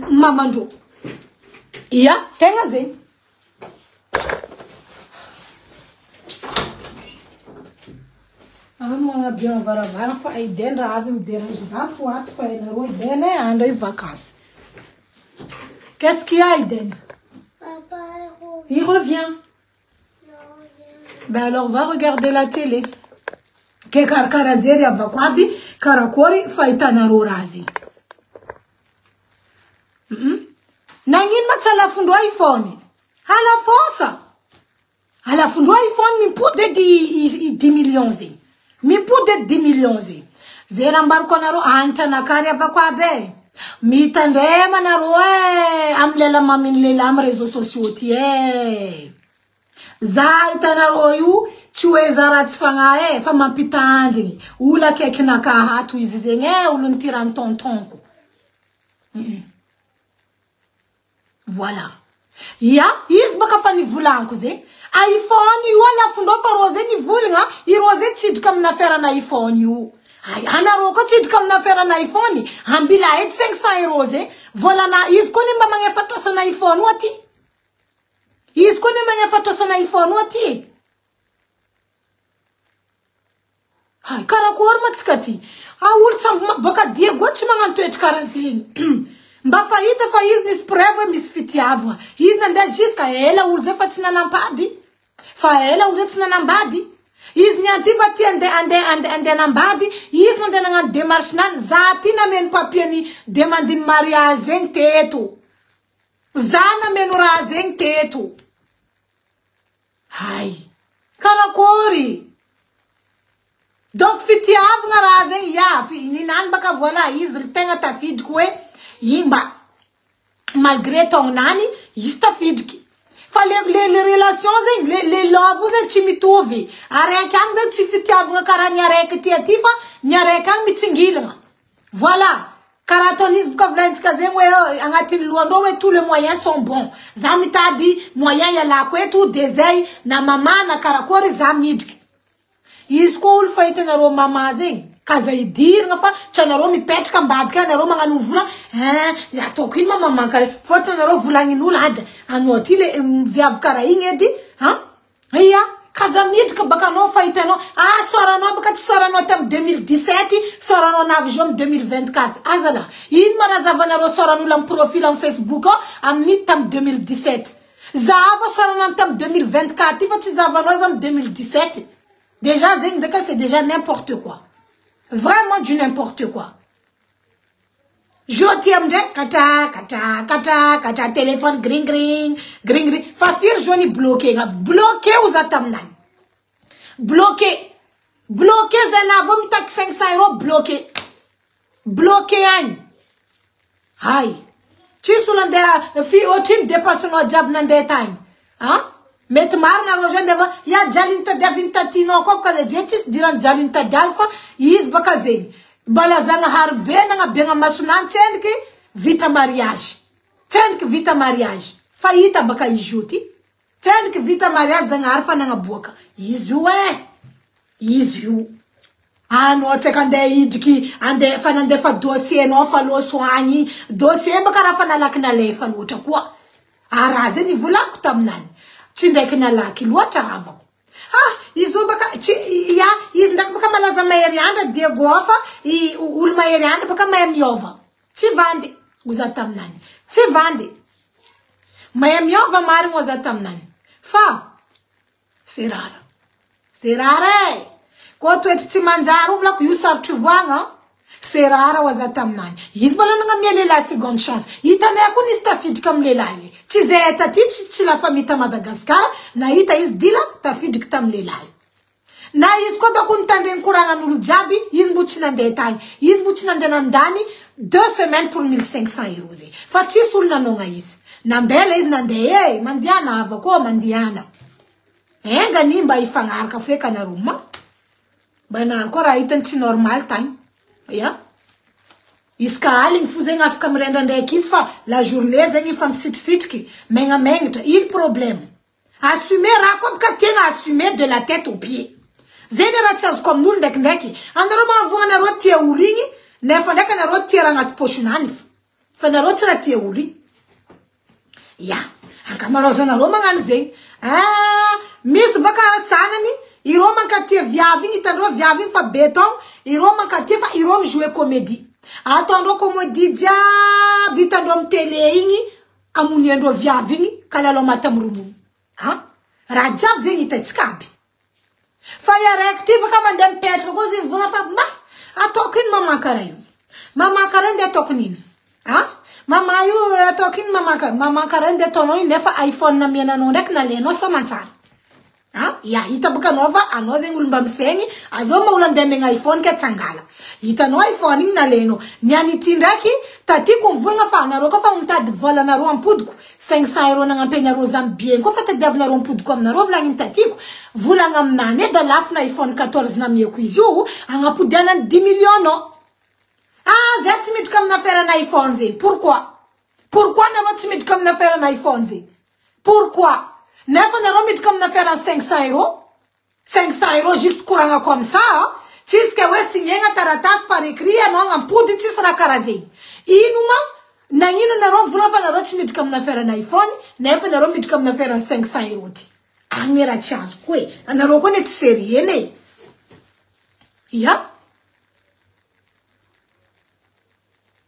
mamandreo. Ia, tegna zegny. Avy magnadio varavarana fa Aiden raha avy mi-dérange za fo ato fa hainareo Aiden e andra io vacances. Qu'est-ce qu'il y a Aiden? Papa, Il revient. Ben alors va regarder la télé. Ke karakara zery avako aby karakory fahitanareo raha zegny. Nagnino ma tsy alafondreo iPhone? Alafosa. Alafondreo iPhone mimpody edy i 10 millions zegny. Mimpody edy 10 millions zegny. Zay raha ambarako anareo anitra anakary avako aby e. Mitandrema anareo e amy lela maminy lehilahy amy réseaux sociaux ty e. Za hitanareo io tsy hoe za ratsy fagnahy e fa mampitandrigny. Olo akaikinakahy ato izy zegny e olo nitirany tontonko. Voilà. Ya, izy baka fa nivolaniko zegny. iPhone io alafondreo fa rô zegny nivolagna, irô zegny tsy hidrika amina affaire iPhone io. Ay, anareo koa tsy hidrika amina affaire iPhone, ambila edy 500 euros zegny. Volana izy koa ny mba magnefa trosana iPhone io aty. Izy koa ny magnefa trosana iPhone io aty. Hay, karakory ma tsika ty? Ah, olo samby baka Diego tsy magnano toetry karaha zegny. Mba fahita fa izy nisy preuve hoe misy fitiavagna. Izy nandeha jusqu'à ela olo zay fa tsy nanampady. Fa ela olo zay tsy nanambady. Izy nianty fa ty andeha andeha andeha andeha nambady. Izy nandeha nagnano démarche nany. Za ty nameno papier ny demande ny mariage zegny teto. Za nameno raha zegny teto. Hay, karakory. Donc fitiavagna raha zegny ya, ninany baka voilà izy tegna tafidriky hoe igny mba malgré taognany izy tafidriky. Fa le le le relation zegny le le love io zegny tsy mitovy. Araiky agny zegny tsy fitiavagna karaha ny araiky ty aty fa ny araiky agny mitsingilagna. Voilà. Karaha ataon'izy boka volanintsika zegny hoe agnatin'ny lohandreo hoe tous les moyens sont bons. Za mitady moyen ialako eto de zay na mama na karakory za midriky. Izy koa olo fahitanareo mama zegny ka za idirana fa tsy anareo mipetraka ambadika anareo magnano vola hein ataoko ino ma mama kare fôtony anareo volagnin'olo adra anao aty le viavy karaha igny edy hein ia ka za midrika baka anao fahitanao ah soranao baka tsy soranao tamy 2017 soranao navy zao amy 2024 azala ino ma raha zavanareo soran'olo amy profil amy Facebook ao amin'ny tamy 2017 zava soranao tamy 2024 ty fa tsy zavanao izy amy 2017 déjà zegny ndraiky c'est déjà n'importe quoi, vraiment du n'importe quoi. Jo ty amindray katra katra katra katra téléphone gring gring gring gring fa firy zo ny bloqué bloqué o za taminany bloqué bloqué zay navy mitaky 500 euros bloqué bloqué agny hay tsisy olo andeha fi ohatrino dépensenao jiaby nandeha tagny ah mety marina reo zay andeha ya jaly nitadiavy nitatinao koa baka zay tsisy dirany jaly nitadiavy fa izy baka zegny mbala zagnahary be nagnabiagna masonany tsendriky vita mariage tsendriky vita mariage fa hita baka izy io ty tsendriky vita mariage zagnahary fa nagnaboaka izy io e izy io anao tsy haiko andeha hidriky andeha fa nandefa dossier nao fa loso agny dossier baka raha fa nalaky nalefa loatra koa ah raha zay nivolako taminany tsy ndraiky nalaky loatra havako ah izy io baka tsy ya izy ndraiky baka malaza mahery andra Diego fa i olo mahery andra baka mahay miova tsy vandy oza taminany tsy vandy. Mahay miova marigny oa za taminany. Fa c'est rare. C'est rare e! Koa toetry tsy manjary io volako io sarotry voagna an! C'est rare oa za taminany. Izy mbola nagnamia lehilahy seconde chance. Hitanay koa nisy tafidriky amy lehilahy io. Tsy zay taty tsy tsy la famille ta Madagascar nahita izy dila tafidriky tamy lehilahy. Na izy koa doko nitandregny koragnan'olo jiaby, izy mbo tsy nandeha tagny. Izy mbo tsy nandeha nandany 2 semaines pour 1500 euros zegny. Fa tsisy olo nanôgna izy. Nambela izy nandeha e, mandiana havako ô, mandiana. Enga ny mba hifagnaraka feky anareo ma. Mba nary koa raha hitany tsy normal tagny. Ya. Isaka aligny fo zegny afaka mirendra ndraiky izy fa la journée zegny efa misitrisitriky, megnamengnatra. Ino problème? Assumer raha koa baka tiagna assumer de la tête aux pieds. Zegny raha tsy azoko amin'olo ndraikindraiky. Anareo magnavoagna anareo tia olo igny, nefa ndraiky anareo tia raha agnaty poche-nany fo. Fa nareo tsy raha tia olo igny. Ya, ankamaroazanareo magnano zegny. Ah, misy baka sanany, ireo mankatia viavy igny, hitandreo viavy igny fa be taogno, ireo mankatia fa ireo mijouer comédie. Ataondreo comédie jiaby hitandreo amy télé igny, amoniandreo viavy igny, ka lalao maty amy ronono. Ha? Raha jiaby zegny hitantsika aby. Fa i araiky ty baka mandeha mipetraka koa izy mivolagna fa mba ataoko ino mama karaha io. Mama karaha io ndeha ataoko nino. Ha? Mama io ataoko ino mama karaha mama karaha io ndeha ataonao ino nefa iPhone namiananao ndraiky nalainao soamantsara. Ha? Ya hita baka anao fa anao zegny olo mba misaigny, azao ma olo andeha amegna iPhone ke tsangala. Hitanao iPhone igny nalainao. Ny any ity ndraiky tatiko mivolagna fa anareo koa fa mitady volanareo ampodiko 500 euros nagnampy anareo za bien koa fa tadiavinareo ampodiko aminareo volagniny tatiko. Volagna aminany edy lafo na iPhone 14 namiako izy io agnapodianany 10 millions nao. Ah, zay tsy miditra amina affaire na iPhone zegny. Pourquoi? Pourquoi nareo tsy miditra amina affaire na iPhone zegny? Pourquoi? Nefa nareo miditra amina affaire 500 euros. 500 euros juste koragna comme ça. Tsisy ka hoe signena taratasy par écrit anao agnampody tsisy raha karaha zegny. Ino ma nagnino nareo mivolagna fa nareo tsy miditra amina affaire na iPhone nefa nareo miditra amina affaire 500 euros ty. Agny raha tsy azoko e. Anareo koa ne tsy sérieux ne. Ya.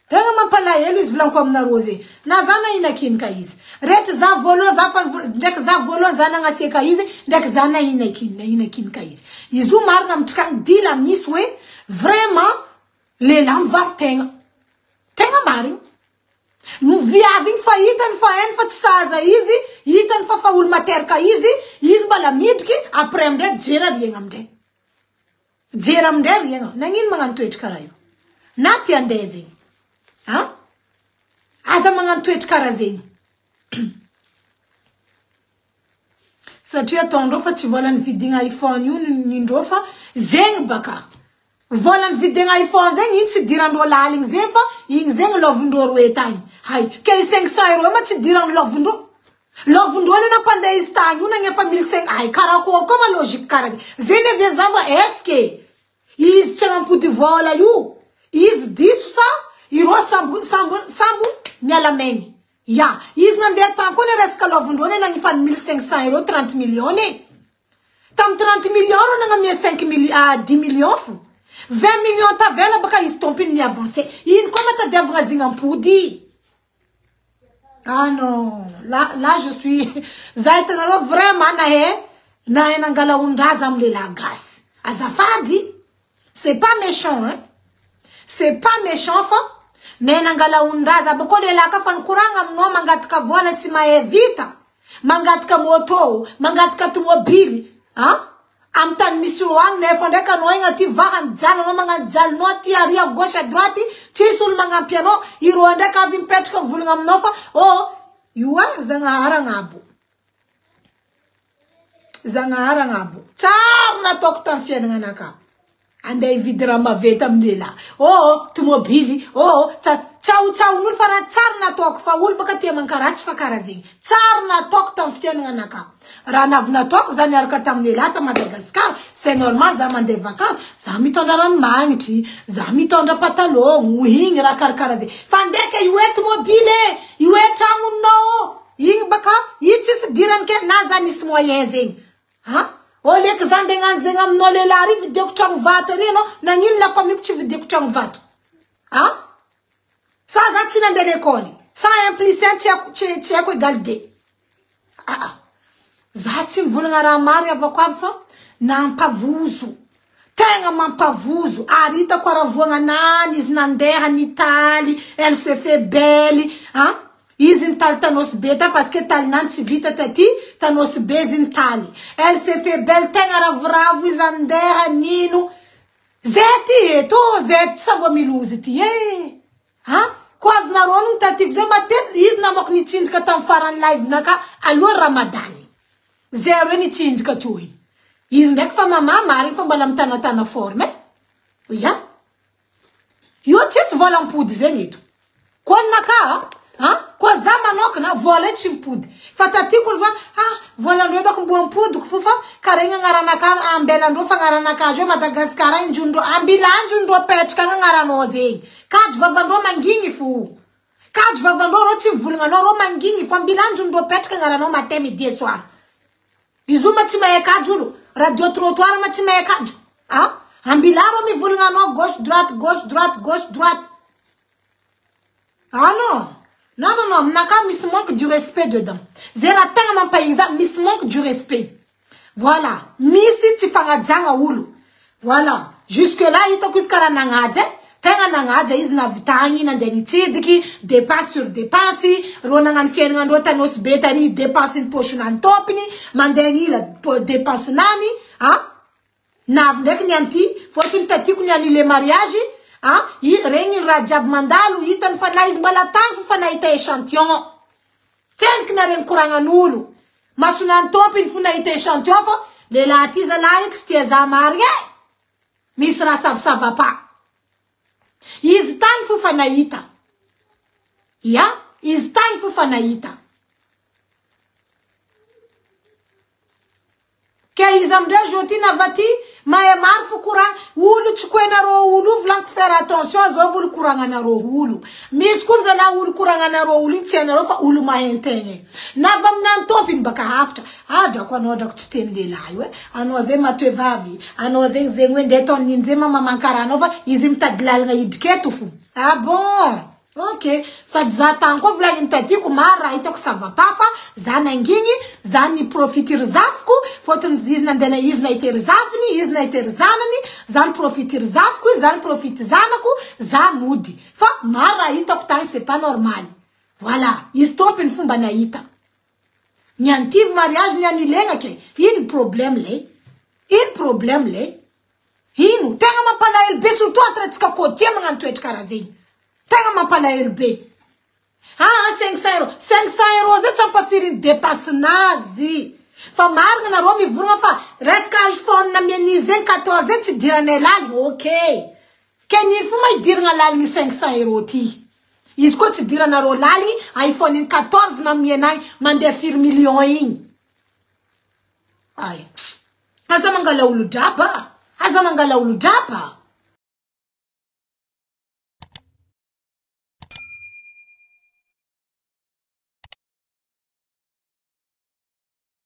Tegna mampalahelo izy volaniko aminareo zegny. Na za na inakinika izy. Rehetra za voalohany za fa ndraiky za voalohany za nagnasiaka izy, ndraiky za na inakin na inakinika izy. Izy io marina amintsika agny dila misy hoe vraiment lehilahy mivaro-tegna. Tegna marigny. No viavy igny fa hitany fa hainy fa tsy sahaza izy, hitany fa fa olo materaka izy, izy mbala midriky après amindray jera riagna amindray. Jera amindray riagna. Nagnino magnano toetry karaha io? Na ty andeha zegny. Ha? Aza magnano toetry karaha zegny. Satria ataondreo fa tsy vola nividigna iPhone io nindreo fa zegny baka. Vola nividigna iPhone zegny iny tsy dirandreo laligny zegny fa igny zegny lovindreo roe tagny. Hay, ke i 500 euros ma tsy dirany lovindreo. Lovindreo le nampandeha izy tagny io nagnefa 1500. Ay, karakory koa ma logique karaha zegny. Zegny avy zava est-ce que izy tsy hanampody vola io? Izy diso sa ireo sambo sambo sambo miala maigny? Ya, izy nandeha tagny koa ne resaka lovindreo ne nagnefa 1500 euros 30 millions ne. Tam 30 millions reo nagnamia 5 millions, 10 millions fo. 20 millions tavela baka izy tompiny ni avancé. Ino koa matadiavagna zigny ampody? Ah non, là, là je suis za hitanareo vraiment nahay nahay nangala ondraza amy lehilahy gasy. Azafady, c'est pas méchant hein. C'est pas méchant fa nahay nangala ondraza bako lehilahy ka fa nikoragna aminao mangataka vola tsy mahay vita. Mangataka moto, mangataka tomobily, hein? Amy tany misy ro agny nefa ndraiky anao igny aty vahany jaly anao magnano jalinao aty ary à gauche à droite tsisy olo magnampy anao ireo ndraiky avy mipetraka mivolagna aminao fa oh io ah zagnahary agnabo. Zagnahary agnabo. Tsara nataoko tamin'ny fiainana anakahy. Andeha hividy raha maventy amin'ny lehilahy. Oh, tomobily. Oh, tsaotsaon'olo fa raha tsara nataoko fa olo baka tia mankaratsy fa karaha zegny. Tsara nataoko tamin'ny fiainana anakahy. Raha navy nataoko za niaraka tamin'ny lehilahy ta Madagascar, c'est normal za mandeha vacances, za mitondra ranomagnitry, za mitondra patalon, igny raha karakara zegny. Fa ndraiky io hoe tomobily e, io hoe tragnonao, igny baka io tsisy dirany ke na za nisy moyen zegny. Ha? Oleky za andeha hagnano zegny aminao lehilahy ary vidiako tragno vato ary anao, nagnino la famille tsy vidiako tragno vato? Ha? Sa za tsy nandeha l'école? Sa 1 plus 1 tsy haiko, tsy haiko égal 2. Aa za tsy mivolagna raha maro havako aby fa nampavozo tegna mampavozo ary hitako aravoagna nany izy nandeha nitaly elle se fait belle a izy nitaly tanosy be ta parce que talinany tsy vita taty tanosy be izy nitaly elle se fait belle tegna ravoravo izy andeha nino zay ty eto zay ty sambo milozy ty e a ko azonareo no tatiko zay matetiky izy namako nitsinjaka tamin'ny farany live naka aloha ramadany zay roe nitsinjaka teo igny izy ndraiky fa mama marigny fa mbola mitanatana forme e ya io tsisy vola mipody zegny eto koa naka a koa za manokana vola io tsy mipody fa tatiko ny fa ah volandreo dako mbo ampodiko fo fa karaha igny agnaranaka ambelandreo fa agnaranaka zao Madagasikara indrondreo ambilanjondreo petraka agny agnaranao zegny kajy vavandreo mangigny fo kajy vavandreo reo tsy mivolagna anao reo mangigny fo ambilanjondreo petraka agnaranao matin midi et soir izy io ma tsy mahay kajy olo radio trottoir ma tsy mahay kajy a ambila reo mivolagna anao gauche droite, gauche droite, gauche droite. Ah non, non, non, non, aminaka misy manque du respect dedans. Zay raha tegna mampahigny za misy manque du respect. Voilà, misy tsy fagnajagna olo. Voilà, jusque là hitako izy karaha nagnaja e. Tegna nagnaja izy navitagny nandeha nitsidiky dépense sur dépense reo nagnano fiaignanandreo tanosy be tary dépense ny poche-nany tompony mandeha nila dépense nany a navy ndraiky ny anty fôtony tatiko ny annulé mariage a i regny raha jiaby mandalo hitany fa na izy mbola tagny fo fa nahita échantillon tseniky naregny koragnan'olo masonany tompony fo nahita échantillon fa lehilahy ty zalahy tsy tia za marigny e misy raha savasava pa izy tagny fo fa nahita ya izy tagny fo fa nahita ke izy amindray jo ty navaty mahay maro fo koragna olo tsy koenareo olo io volaniko faire attention zao olo koragnanareo olo misy koa zalahy olo koragnanareo olo iny tsy hainareo fa olo mahay antegna navy aminany tompony baka hafitra ah drako anao drako tsy teny lehilahy io e anao zay matoe vavy anao zegny zegny hoe ndeha ataon'ino zay mamamankara anao fa izy mitady lalagna hidriky eto fo ah bon, ok, sady za tagny koa volagniny tadiko maro raha hitako ça va pas fa za nangigny za ni profiter zafiko fôtony izy nandeha izy nahita zafiny izy nahita zanany za ni profiter zafiko izy za ni profite zanako za mody fa maro raha hitako tagny c'est pas normal. Voilà, izy tompony fomba nahita ny antivy mariage ny annulegna ke ino problème lay ino problème lay ino tegna mampalahelo be surtout entre antsika côtier magnano toetry karaha zegny tegna mampalahelo be. Ah, 500 euros, 500 euros zay tsy ampafiriny dépense nazy fa marina nareo mivolagna fa resaka iPhone namian'izy zegny 14 zegny tsy idiranay laligny ok ke ny fo ma idirana laligny 500 euros ty izy koa tsy idiranareo laligny iPhone iny 14 namianay mandeha firy million igny ay aza mangala olo draba aza mangala olo draba.